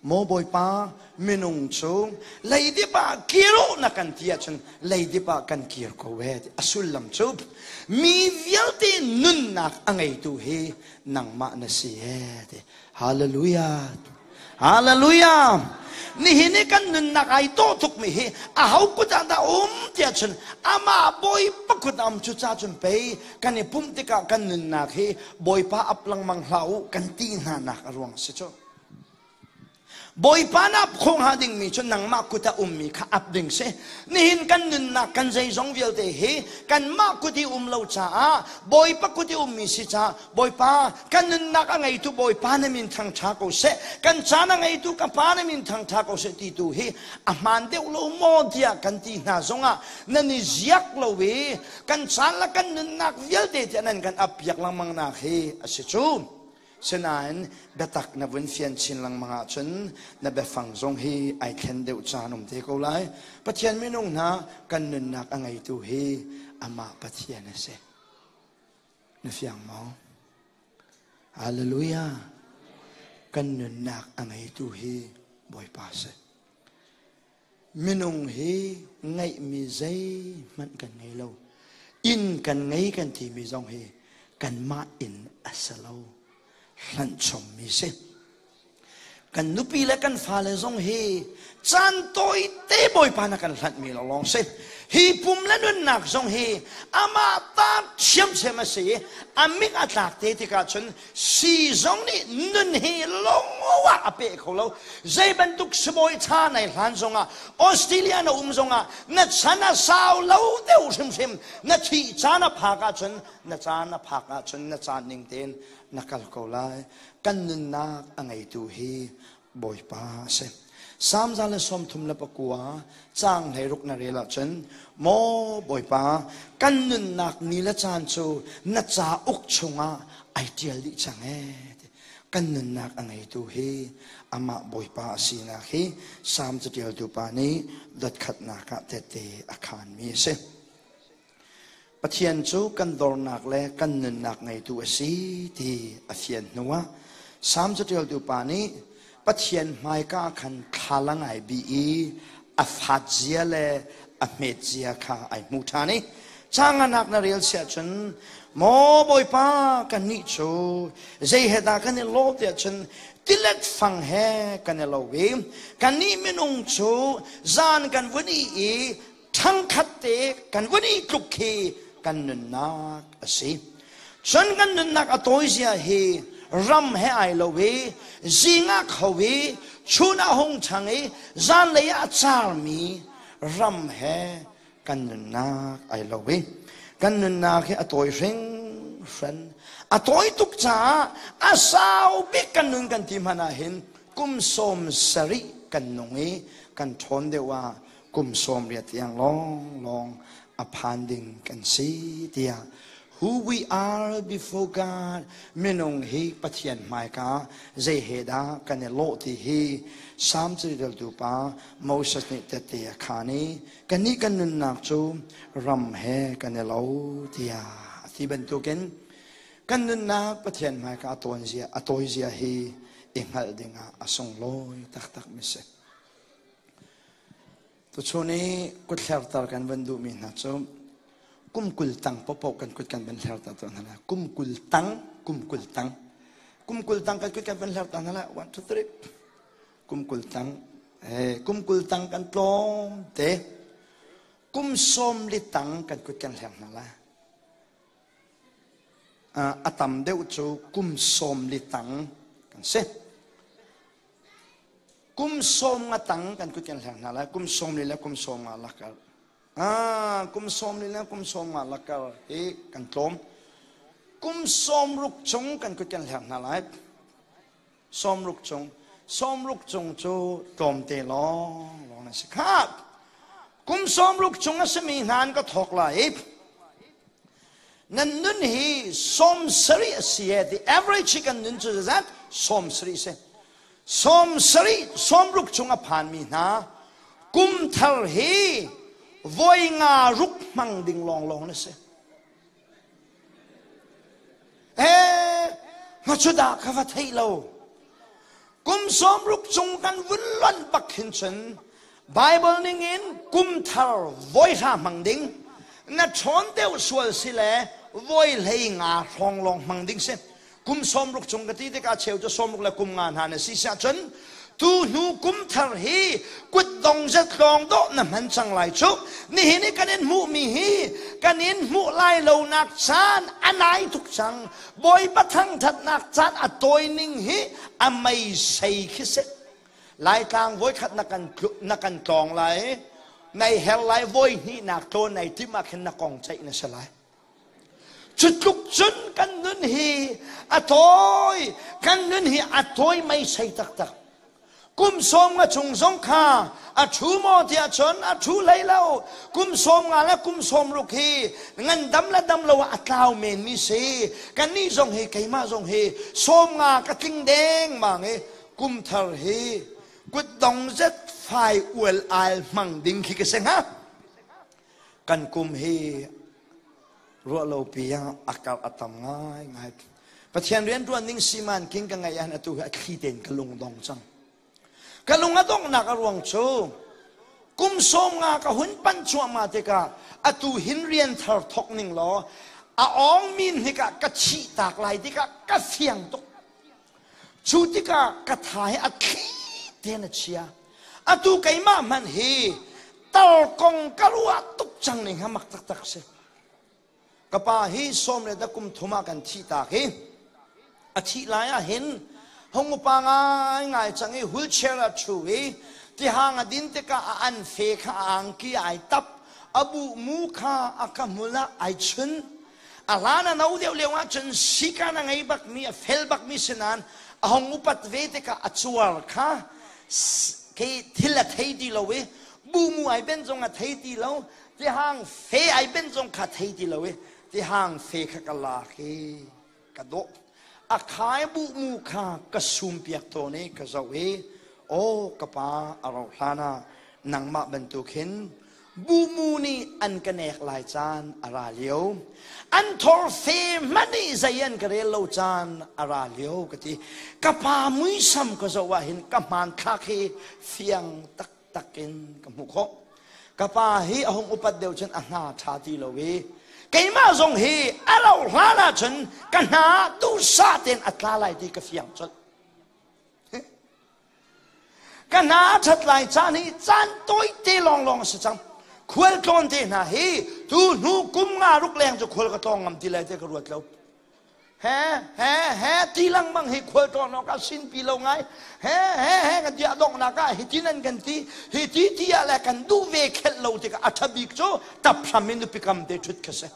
Maw Bawipa, minung cu leidip ah kir u na kan ti ahcun leidip ah kan kir ko e. A sullam cu mi vialte nunnak a ngeitu hi nangmah na si e. Ti. Hallelujah. Hallelujah. Nihin i kan nunnak ai dawh tukmi hi aho kut ah dah um ti ahcun amah Bawipa kut ah um. Cucaah cun pei kan i pumh tikah kan nunnak hi Bawipa ap lengmang hlah u kan ti hna nak a ruang si cu. Bawipa na ap khawh hnga dingmi cu nangmah kut ah ummi kha ap ding si. Nihin kan nunnak kan zeizong vialte hi kanmah kut i um lo caah Bawipa kut i ummi si caah Bawipa kan nunnak a ngeitu Bawipa na min thangṭha ko seh, kan caan a ngeitu ka Pa na min thangṭha ko seh ti tu hi a hmaan deuh lo maw tiah kan ti hna zongah nan i ziak lo i kan caan le kan nunnak vialte tiah nan kan ap piak lengmang nak hi a si cu. Sinain biatak na vun fian chin lengmang ahcun na biafang zong hi ai thlen deuh caan um te ko lai. Pathian minung hna kan nunnak a ngeitu hi amah Pathian a si. Na fiang maw? Hallelujah. Kan nunnak a ngeitu hi Bawipa a si. Minung hi ngeihmi zeihmanh kan ngei lo. Inn kan ngei kan timi zong hi kanmah inn a si lo. Hlanh chommi si. Kan nupi le kan fale zong hi caan tawi te Bawipa na kan hlanhmi lawnglawng si. Hi pum le nunnak zong hi amah ta ṭhiamṭhiam a si i a mik a tlak te tikah cun Si zong nih nun hi lunglo ah a peh kho lo. Zei bantuk sibawi ṭha nai hlan zongah, Australia na um zongah, na chan a sau lo deuh hrimhrim. Na thih caan a phak ahcun, na caan a phak ahcun na caan ning tein na kal ko lai. Kan nunnak a ngeitu hi Bawipa a si. Salm 139 caang 16 na rel ahcun, Maw Bawipa, kan nunnak ni le caan cu na cauk chungah ai ṭial dih cang ee. Kan nunnak a ngeitu hi amah Bawipa a sinak hi Salm caṭialtu pa nih dotkhatnak ah tehte a khaanmi a si. Pathian cu kan dornak le kan nunnak ngeitu a si ti a fian hnuah Salm caṭialtu pa nih Pathian hmaika khan thlalang ai bih i a fat zia le a hmet zia kha ai hmu ṭhan i canganak na rel siah cun maw Bawipa kannih cu zei he dah kan i lawh tiah cun tilet fang he kan i lo i kannih minung cu zan kan vun i i ṭhangkhat te kan vun i tluk khi kan nunnak a si. Cun kan nunnak a tawi zia hi ram he ai lo i zing ah kho i chun ah hung ṭhang i zanlei ah a carmi ram he kan nunnak ai lo i kan nunnak hi a tawi hringhran. A tawi tuk caah a sau bik kan nun kan ti hmanh ah hin kum 70 kan nung i kan ṭhawn deuh ah kum 80 tiang lawnglawng a phan ding kan si tiah who we are before God minung hi Pathian hmaika zei he dah kan i lawh ti hi Salm caṭialtu pa Moses nih tette a khaan i kannih kan nunnak cu ram he kan i lo tiah a ti bantukin kan nunnak Pathian hmaika a tawn zia a tawi zia hi i hngalh dingah a sunglawi taktak mi si. Tuchun i kuthlerter kan van duhmi hna cu kum 20 tang paohpaoh kan kut kan van hlerter tuah hna lai. Kum 20 tang, kum 20 tang. Kum 20 tang kan kut kan van hlerter hna lai. One, two, three. Kum 20 tang. Eh, kum 20 tang kan tlawm te. Kum 40 tang kan kut kan hler hna lai. A tam deuh cu kum 40 tang kan si. Kum 50 tang kan kut kan hleng hna lai. Kum 40 le kum 50 lakar. Ah, kum 40 le kum 50 lakar hi kan tlawm. Kum 60 chung kan kut kan hleng hna lai. 60 chung. 60 chung cu tlawmte lawng lawng an si kha. Kum 60 chung a simi hna an ka thawk lai i nan nun hi 70 a si e. The average kan nun cu zat 70 si. 70 60 chung a phanmi hna kum thar hi voi nga ruk hmang ding lawnglawng na si. Eh, nga cu dah ka va theih lo. Kum 60 cung kan vun lonh bak hin cun Bible ning in kum thar voi hra hmang ding na ṭhawn deuh sual si le voi hlei nga hrawng lawng hmang ding si. Kum 60 chung ka ti tikah cheu cu 60 le kum nga hna na si siah cun tu hnu kum thar hi kut dong zet lawng dawh na hman cang lai cu. Nihin i kan in hmuhmi hi kan in hmuh lai lo nak caan a nai tuk cang. Bawipa thangthatnak caan a tawi ning hi a meisei khi si. Laitlang voikhat na kan na kan tlawng lai nai her lai voi hnih nak tlawn nai tim ah khin na kong ceih na si lai. Cu tluk cun kan nun hi a tawi, kan nun hi a tawi meisei taktak. Kum 50 chung zong kha a ṭhu maw tiah cun a ṭhu hlei lo. Kum 50 le kum 60 hi ngandam le dam lo ah a tlau menmi si. Kannih zong hi keimah zong hi 50 ka tling dengmang i kum thar hi kutdong zet fai ual al hmang ding khi ka si hnga. Kan kum hi ruahlopi ah a karh a tam ngaingai. Pathian rianṭuan ding siman king ka ngeih ahhin atu hi a thli tein ka lung dong cang. Ka lung a donghnak a ruang cu kum 50 ka hun panh cuahmah tikah atu hin rian thar thok ning law a awng min hnikah ka thih tak lai tikah ka fiang tuk. Cu tikah ka tha hi a thli tein a chia. Atu keimah hmanh hi tar kong ka ruah tuk cang ning ha mak taktak si. Ka pa hi sawm le da kum thum ah kan thih tak hi. A thih lai ah hin hung upa ngai ngai cang i wheelchair ah ṭhu i tihang a din tikah a an fe kha a angki ai tap a bu mu kha a ka hmul ah ai chun A hlan a no deuh lio ahcun sikan a ngei bakmi, a fel bakmi si nain a hung upat ve tikah a cuar kha khi thil a thei ti lo i bumu ai ben zong a thei ti lo, tihang fe ai ben zong kha thei ti lo i tihang fe kha ka lak i ka dawh. A khai buhmu kha ka sum piak tawn i ka zoh i aw ka pa a rauh hlan ah nangmah bantuk hin Bumu nih an ka nek lai caan a ra lio. An thor fe hmanh i zei an ka rel lo caan a ra lio ka ti. Ka pa muisam ka zoh ah hin ka hmanthlak hi fiang taktak in ka hmuh khawh. Ka pa hi a hung upat deuh cun a hna ṭha ti lo i keimah zong hi a rauh hlan ahcun ka hna duhsah tein a tla lai ti ka fiang colh. Ka hna a ṭhat lai caan hi caan tawite lawnglawng a si cang. Khual tlawn te hna hi tu hnu kum nga ruk leng cu khual ka tlawng ngam ti lai ti ka ruat lo. He he he ti lengmang hi khual tlawn awk ah sinpi lo ngai. He he he kan ti a donghnak ah hi ti nan kan ti hi ti ti ah le kan duh ve khelh lo tikah a ṭha bik cu tap hram in nupi kam te ṭhut kha si.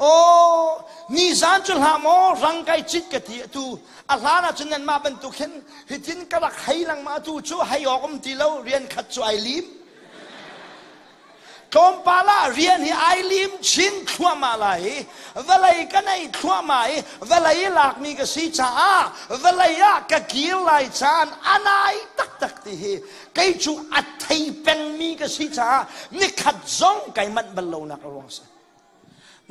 Aw, nizan cu hlah maw rang kai cit ka ti atu a hlan ahcun nanmah bantuk hin hitin ka rak hei lengmang atu cu hei awk um ti lo rian khat cu ai lim tlawmpal ah rian hi ai lim chin thluahmah lai i vawlei ka nei thluahmah i vawlei lakmi ka si caah vawlei ah ka kir lai caan a nai taktak ti hi kei cu a thei pengmi ka si caah nikhat zong kai manh bal lonak a ruang si.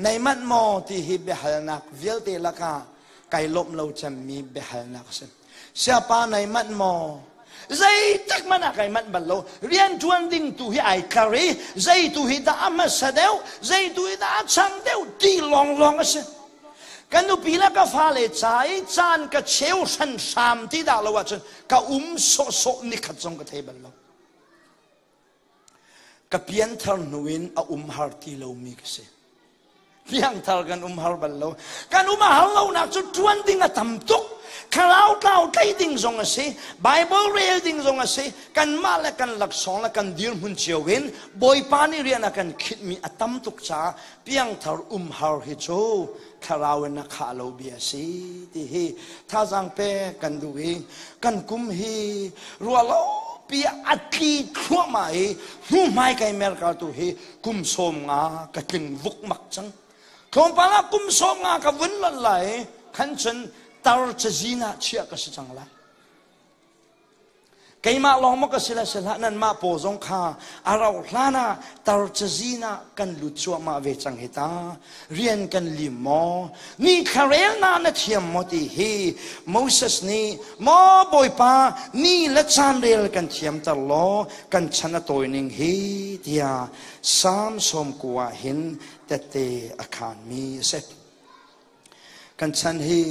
Nei manh maw ti hi biahalnak vialte lakah kai lawmh lo cemmi biahalnak a si. Siapa nei manh maw? Zeitik hmanh ah kai manh bal lo. Rian ṭuan ding tu hi ai tlar i zei tu hi dah a hmasa deuh, zei tu hi dah a chang deuh ti lawnglawng a si. Ka nupi le ka fale ca i caan ka cheu hran hram ti dah lo ahcun ka um sawhsawh nikhat zong ka thei bal lo. Ka pianthar hnu in a um har ti lomi ka si. Piangthar kan um har bal lo. Kan um a har lonak cu ṭuan ding a tam tuk. Thlarau tlau tlei ding zong a si. Bible rel ding zong a si. Kanmah le kan laksawng le kan dirhmun cio in Bawipa nih rian a kan khinhmi a tam tuk caah piangthar um har hi cu thlarau in a khah lo bia si ti hi thazaang pek kan duh i kan kum hi ruah lo pi a tli thluahmah i hnuhmai kai mer kal tu hi kum 50 ka tling vukmak cang tlawmpal ah kum 50 ka vun lon lai khan cun tar cazin ah chiah ka si cang lai. Keimah lawng maw ka si le si hlah nanmah paw zong kha a rauh hlan ah tar cazin ah kan lut cuahmah ve cang hi ta. Rian kan lim maw? Ni thlarel na na thiam maw ti hi Moses nih maw Bawipa ni le caan rel kan thiamter law kan chan a tawi ning hi tiah Psalm 90 ah hin tette a khaanmi a si. Kan chan hi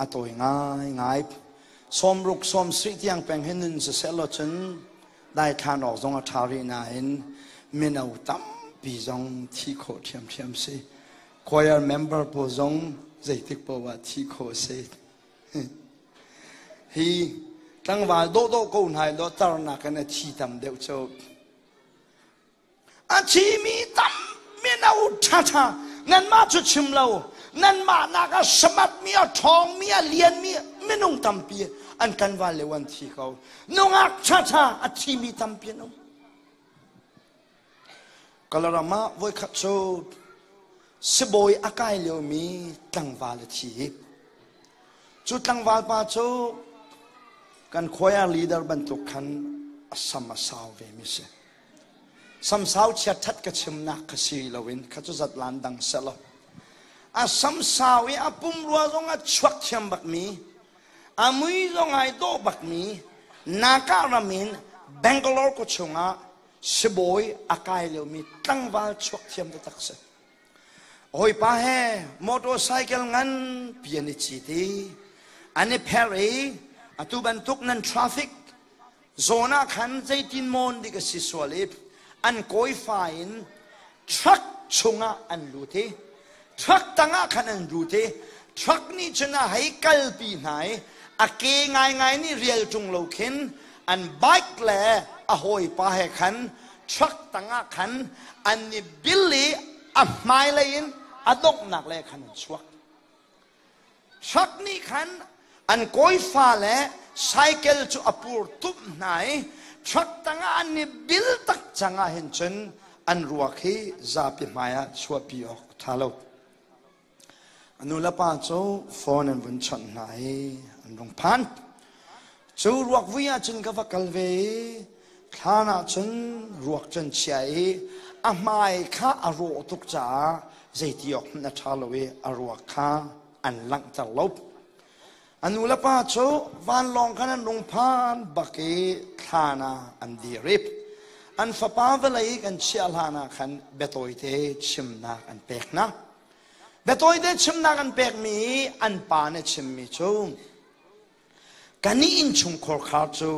a tawi ngaingai. Sawmruk sawmsarih tiang peng hi nun siseh law cun daithlan awk zong a ṭha rih nain mino tampi zong thi khawh ṭhiamṭhiam si. Choir member pawl zong zeitik paoh ah thi khawh a si. Hi tlangval dawhdawh ko hna i dawhternak in a thi tam deuh cu. A thimi tam mino ṭhaṭha nanmah cu chim lo nanmah nak a samatmi a ṭhawngmi a lianmi minung tampi an kan val lio an thi ko nungak ṭhaṭha a thimi tampi an um Kalaram ah voikhat cu sibawi a kai liomi tlangval a thi cu tlangval pa cu kan choir leader bantuk khan a sam a sau ve mi si Samsau chiatṭhat ka chimnak kha si loin kha cu zatlan dang selaw a samsau i a pumrua zong a chuak thiam bakmi a mui zong ai dawh bakmi Naka ram in Bangalore khua chungah sibawi a kai liomi tlangval chuak thiam taktak si. Hawipa he motorcycle nganpi an i cit i an i pher i atu bantuk nan traffic zawn ah khan zeitin mawn dik a si sual i an kawifa in truck chungah an lut i truck tangah khan an lut i truck nih cun a hei kalpi hna i a ke ngaingai nih rial ṭung lo khin an bike le a hawipa he khan truck tangah khan an i bil i a hmailei in a donghnak le khan an chuak. Truck nih khan an kawifa le cycle cu a pur tumh hna i truck tangah an i bil tak cang ah hin cun an ruak hi zapi hmaiah chuahpi awk a ṭha lo. A nu le pa cu phone an vun chawnh hna i an rung phan. Cu ruak vui ah cun ka va kal ve i thlan ah cun ruak cu an chiah i a hmai kha a rawh tuk caah zeiti awk hmanh a ṭha lo i a ruak kha an langhter lo. A nu le pa cu vanlawng khan an rung phan bak i thlan ah an dir i an fapa vawlei kan chiah hlan ah khan biatawite chimnak an pek hna. Biatawite chimnak an pekmi an pa nih chimmi cu Kannih innchungkhar khar cu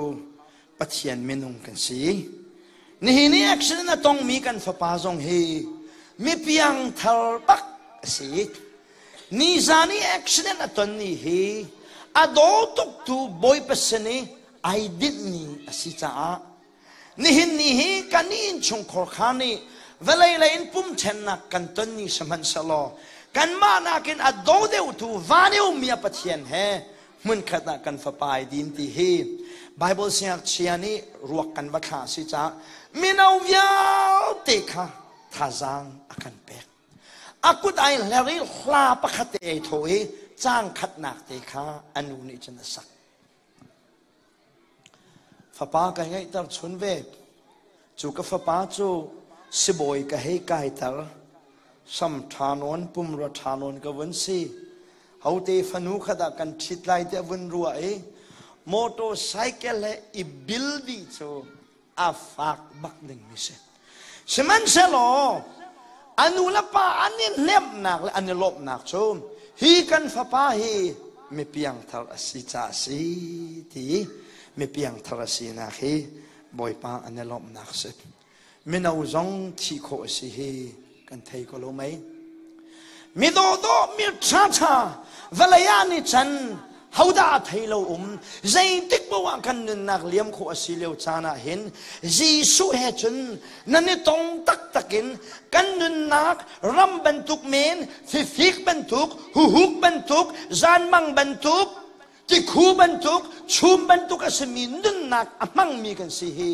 Pathian minung kan si. Nihin i accident a tongmi kan fapa zong hi mipiang thar bak a si. Nizan i accident a ton ni hi a daw tuktu Bawipa sin i ai dinh ni a si caah Nihin ni hi kan innchungkhar kha nih vawlei lei in pum ṭhennak kan ton ni sihmanhsehlaw kanmah nakin a do deuhtu van i ummi a Pathian he hmunkhat ah kan fapa ai din ti hi Bible siangngakchia nih ruak kan va thlah si caah mino vialte kha thazaang a kan pek. A kut ai hler i hla pakhat te ai thawh i caang khatnak te kha a nu nih cun a sak. Fapa ka ngeihter chun ve. Cu ka fapa cu sibawi ka hei kaiter. Sam ṭha nawn, pumrua ṭha nawn ka vun si. Hote fanu kha dah kan ṭhit lai tiah vun ruah i motorcycle he i bil dih cu a fak bak dingmi si. Sihmanhsehlaw a nu le pa an i hnemhnak le an i lawmhnak cu hi kan fapa hi mi piangthar a si ca a si ti mi piangthar a sinak hi Bawipa an i lawmhnak si. Mino zong thih khawh a si hi kan thei ko lo mei. Mi dawhdawh mi ṭhaṭha vawlei ah nih chan hodah a thei lo um zeitik paoh ah kan nunnak liam khawh a si lio caan ah hin Jesuh he cun nan i tong taktak in kan nunnak ram bantuk men fifik bantuk huhuk bantuk zanmang bantuk tikhu bantuk chum bantuk a simi nunnak a hmangmi kan si hi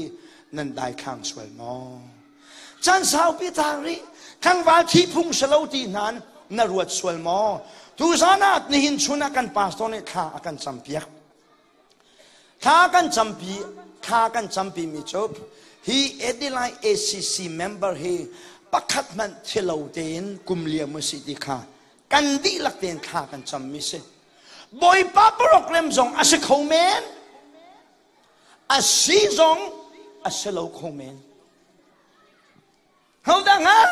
nan daithlang sual maw Caan saupi tang rih tlangval thi phung si lo ti hna na ruat sual maw? Tuzan ah nihin chun ah kan pastor nih thla a kan campiak. Thla kan campi thla kan campi mi cu hi Adelaide ACC member hi pakhat hmanh thilo tein kum liam u si ti kha kan dihlak tein thla kan cam mi si. Bawipa program zong a si kho men. A si zong a si lo kho men. Hodah hngal?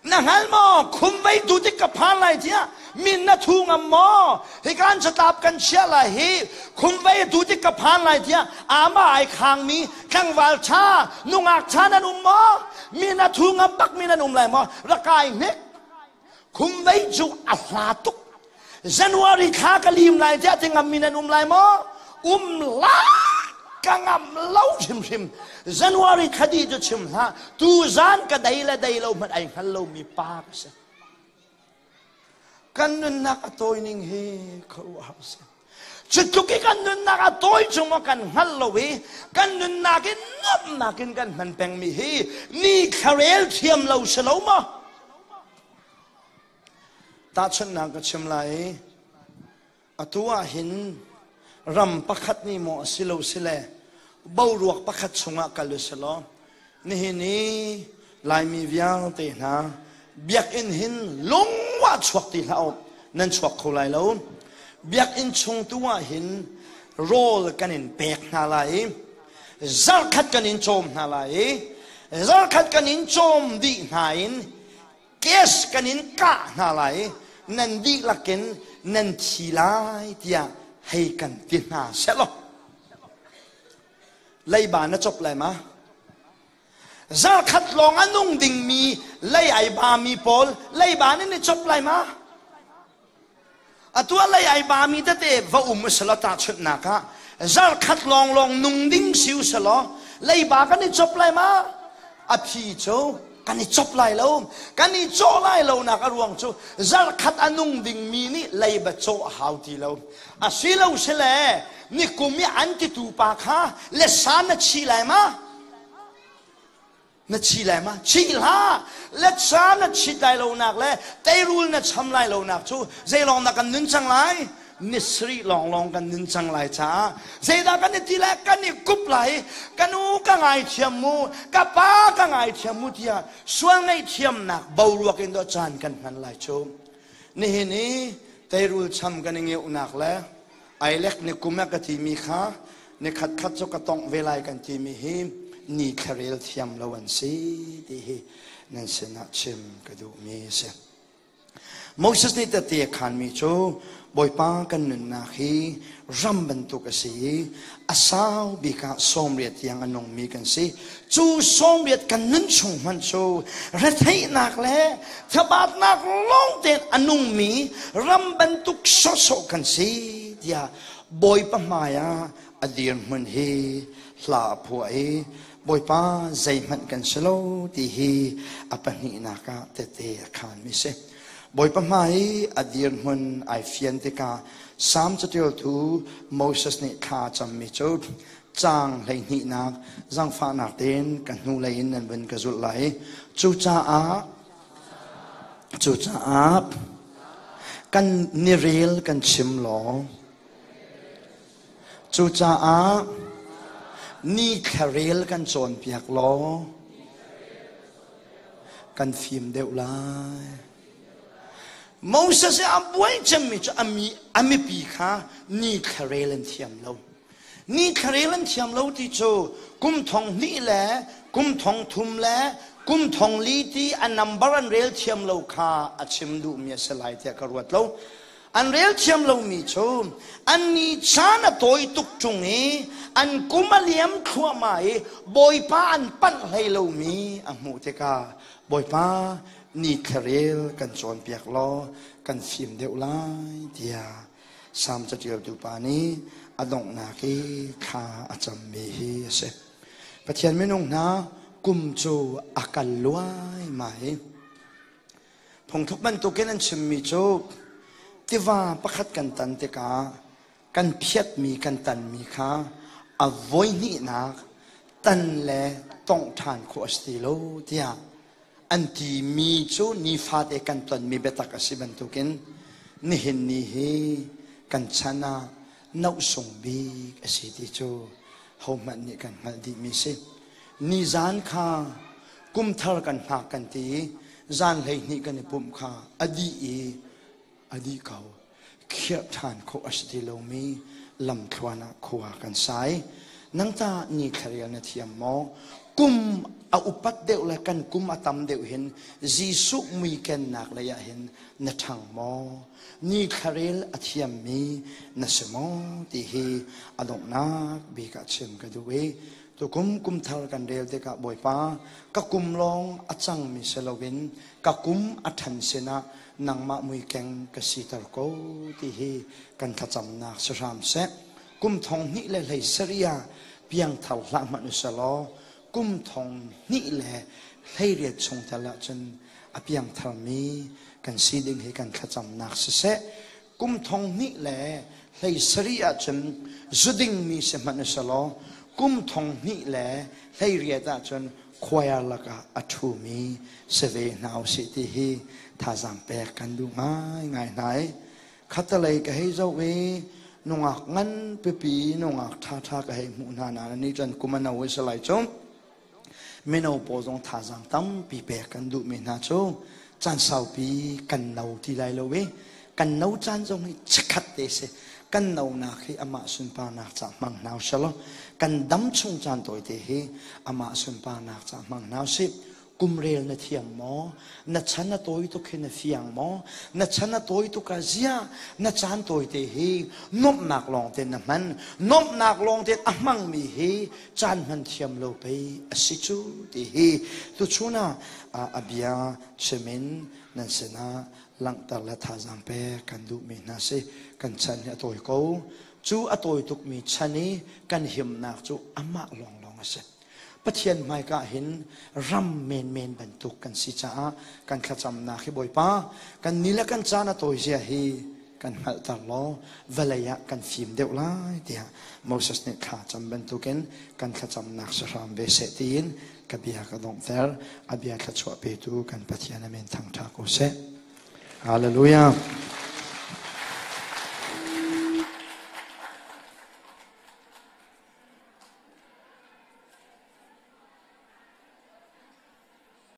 Na hngal maw? Khum vei tu tik ka phan lai tiah min na thu ngam maw? Hi kan catlap kan chiah lai hi khum vei tu tik ka phan lai tiah ama ai khangmi tlangval tha nungak tha nan um maw? Min na thu ngam bak mi nan um lai maw? Rakai hnik. Khum vei cu a hla tuk. January thla ka lim lai tiah ti ngam mi nan um lai maw? Um la ka ngam lo hrimhrim. January thla di cu chim hlah. Tu zan ka dei le dei lo hmanh ai hngal lo mi pa ka si. Kan nunnak a tawi ning hi khuaruahhar si. Cutluk i kan nunnak a tawi chung maw kan hngal lo i kan nunnak in nuamhnak in kan hman pengmi hi ni thlarel thiam lo si lo maw? Tahchunhnak ka chim lai i atu ah hin ram pakhat nih maw a si lo sile boruak pakhat chungah kal u silaw nihin i Laimi vialte hna biakinn hin lungwah chuak ti hlah u nan chuak kho lai lo biakinn chung tu ah hin rawl kan in pek hna lai i zarkhat kan in cawm hna lai i zarkhat kan in cawm dih hna in Kes kan in kah hna lai i nan dihlak in nan thi lai tiah hei kan ti hna sehlaw leiba na cop lai ma? Zarkhat lawng a nung dingmi lei ai bami pawl leiba nan i cop lai ma? Atu ah lei ai bami tete va um usalaw tahchunhnak ah zarkhat lawnglawng nung ding si usalaw leiba kan i cop lai ma? A phi cu kan i cop lai lo. Kan i cawh lai lonak a ruang cu zarkhat a nung dingmi nih leiba cawh a hau ti lo. A si lo sile nikum i an titu pa kha le sa na chi lai ma? Na chi lai ma? Chi hlah! Letsa na chit lai lonak le teirul na cham lai lonak cu zeilawng dah kan nun cang lai? Ni sarih lawnglawng kan nun cang lai caah zeidah kan i ti lai? Kan i kup lai. Ka nu ka ngaithiam mu, ka pa ka ngaithiam mu tiah sual ngaihthiamnak boruak in dawh caan kan hman lai cu. Nihin i teirul cham kan i ngeuhnak le ailek ni kum a ka timi kha ni khatkhat cu ka tongh ve lai kan timi hi ni thlarel thiam lo an si ti hi nan sinah chim ka duhmi a si. Moses nih tete a khanmi cu Bawipa kan nunnak hi ram bantuk a si i a sau bik ah 80 tiang a nungmi kan si. Cu 80 kan nun chung hmanh cu retheihnak le thabatnak lawng tein a nungmi ram bantuk sawhsawh kan si tiah Bawipa hmai ah a dirhmun hi hla a phuah i Bawipa zeihmanh kan si lo ti hi a pahnihnak ah tete a khanmi si. Bawipa hmai i a dirhmun ai fian tikah Salm caṭialtu Moses nih thla a cammi cu caang hleihnihnak zangfahnak tein ka hnulei in nan vun ka zulh lai. Cucaah Cucaah kan nirel kan chim law cucaah ni thlarel kan cawnpiak law kan fim deuh lai. Moses i a buai cemmi cu a mipi kha ni thlarel an thiam lo. Ni thlarel an thiam lo ti cu kum thong hnih le kum thong thum le kum thong li ti a number an rel thiam lo kha a chim duhmi a si lai tiah ka ruat lo. An rel thiam lomi cu an ni caan a tawi tuk ṭung i an kum a liam thluahmah i Bawipa an panh hlei lomi a hmuh tikah Bawipa ni thlarel kan cawnpiak law kan fim deuh lai tiah Salm caṭialtu pa nih a donghnak i thla a cammi hi a si. Pathian minung hna kum cu a kal luaimai. Phungthluk bantukin an chimmi cu tiva pakhat kan tan tikah kan phiatmi kan tanmi kha a voihnihnak tan le tongh ṭhan khawh a si ti lo tiah an timi cu nifate kan tonmi biatak a si bantukin nihin ni hi kan chan ah Nohsung bik a si ti cu hohmanh nih kan hngalh dihmi si. Nizan kha kumthar kan hngak kan ti i zan 12 kan i pumh kha a dih i a dih ko. Khirh ṭhan khawh a si ti lomi lamthluan ah khua kan sai. Nang ta ni thlarel na thiam maw? Kum a upat deuh le kan kum a tam deuh hin Jesuh mui kennak lei ah hin na ṭhang maw? Ni thlarel a thiammi na si maw? Ti hi a donghnak bik ah chim ka duh i tukum kumthar kan rel tikah Bawipa ka kum lawng a cangmi si loin ka kum a ṭhan sinah nangmah muikeng ka siter ko ti hi kan thlacamnak si hram seh. Kum 2017 ah piangthar hlah hmanh uselaw kum 2018 chung tel ahcun a piangtharmi kan si ding hi kan thlacamnak siseh. Kum 2017 ahcun zudingmi si hmanh uselaw kum 2018 ahcun choir lakah a ṭhumi si ve hna usih ti hi thazaang pek kan duh ngaingai hna i khatalei ka hei zoh i nungak ngan pipi nungak ṭhaṭha ka hei hmuh hna na ni cun kum a no i si lai cu mino pawl zong thazaang tampi pek kan duhmi hna cu caan saupi kan no ti lai lo i kan no caan zong hi chikkhat te si. Kan nonak hi amah sunparnak ca hmang hna usih kan dam chung caan tawite hi amah sunparnak ca hmang hna usih. Kumrel na thiam maw? Na chan a tawi tuk hi na fiang maw? Na chan a tawi tuk ah zia na caan tawite hi nuamhnak lawng te na hman. Nuamhnak lawng te a hmangmi hi caan hman thiam lo pei a si cu ti hi tuchun ah a bia chimin nan sinah langhter le thazaang pek kan duhmi hna si. Kan chan hi a tawi ko. Cu a tawi tukmi chan i kan himnak cu amah lawnglawng a si. Pathian hmaika hin ram menmen bantuk kan si caah kan thlacamnak hi Bawipa kan ni le kan caan a tawi zia hi kan hngalhter law vawlei ah kan fim deuh lai tiah Moses nih thla cam bantukin kan thlacamnak si hram ve seh tiin ka bia ka donghter. A bia thluachuah petu kan Pathian amen thangṭha ko seh. Hallelujah.